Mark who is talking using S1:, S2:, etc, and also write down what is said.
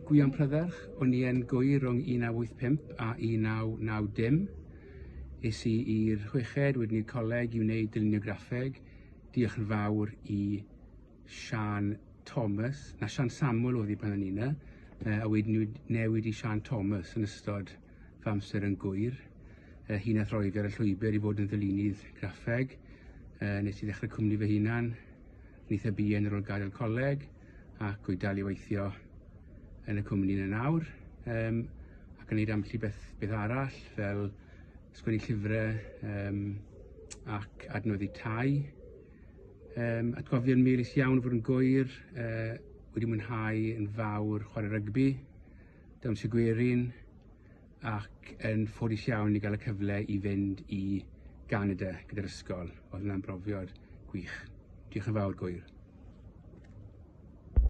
S1: Gwion Prydderch, o'n i yn Gŵyr rhwng 1985 a 1990. Es i i'r chweched, wedyn i'r coleg i wneud dylunio graffeg. Diolch yn fawr i Sian Thomas, na Sian Samuel oedd hi pan o'n i yna, a wedyn newid i Sian Thomas yn ystod fy amser yn Gŵyr. Hi nath roi fi ar y llwybr i fod yn ddylunydd graffeg. Nes i ddechrau cwmni fy hunan, yn eitha buan ar ôl gadael coleg, ac wy'n dal i weithio yn y cwmni yna nawr. Ac yn neud ambell i beth, beth arall, fel sgwennu llyfrau ac adnewyddu tai. Atgofion melys iawn fod yn Gŵyr, wedi mwynhau yn fawr chwarae rygbi, dawnsio gwerin, ac yn ffodus iawn i gael y cyfle i fynd i Ganada gyda'r ysgol. Oedd hwnna'n brofiad gwych. Diolch yn fawr, Gŵyr.